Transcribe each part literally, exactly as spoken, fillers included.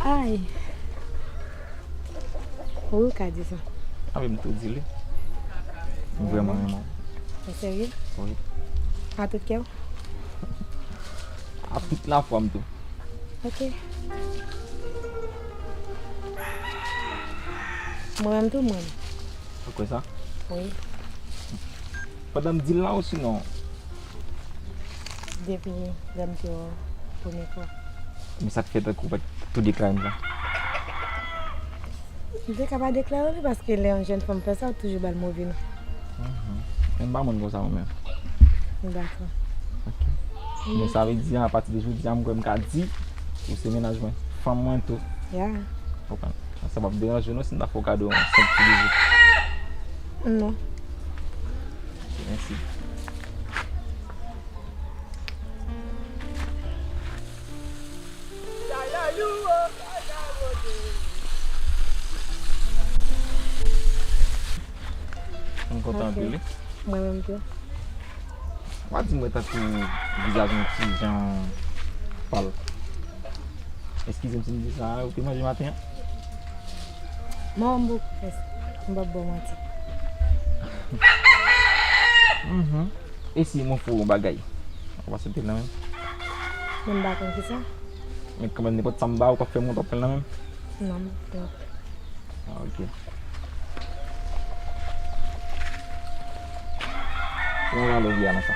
Ay. Wi, ou ka di sa. Anben, m tou di li. M vrèman renmen w. Ou serye? Wi. A tout kè w? A tout lafwa m tou. Ok. Mwen menm tou, mwen. Ou kwè sa? Wi. Pandan m di l la, osinon? Depi lè m te wè w premye fwa. Men sa k fè tankou w pa t tou deklare m sa? M te ka pa deklare w li, paske lè yon jèn fanm fè sa, ou toujou ba l move non. Mhm. Men m pa moun konsa mwen menm. Dakò. Ok. Men sa vle di, apati de jodi a, m kwè m ka di, ou se mennaj mwen. Fanm mwen tou. Ya. Ou konprann? Sa p ap deranje w non si m ta fè w kado yon senp ti bijou. Non. Ok, mèsi. M kontan anpil, wi. Mwen menm tou. W a di m wè tankou vizaj mwen ti jan pal. Eskize m si m di sa, ou te manje maten an? Mwen menm bokou fès. M p ap ba w manti. Mhm. E si mwen fè w yon bagay? Ou pa sot tèt nan menm? Men m pa konn kisa. Men kanmenm, nenpòt sa m ba ou, w ap fè m, w ap pran l nan menm? Non, m p ap. Ah, ok. Yon vale ou vle a nan sa?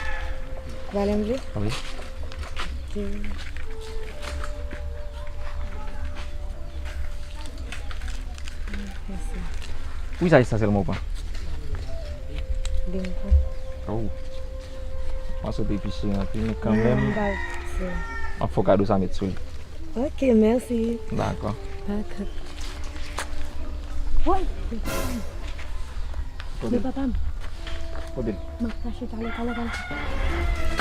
Vale m vle? Wi. Ok. Mèsi. Pou kisa e sa sèlman ou pran? Bingo. Oh. Mwen sot epi cheri anpil, men kanmenm, m pa sou. M ap fè w kado sa, met sou li. Ok, mèsi. Dakò. Dakò. Woy! Kote l? Men papa m. Kote l? M ap kache, talè, talè, talè.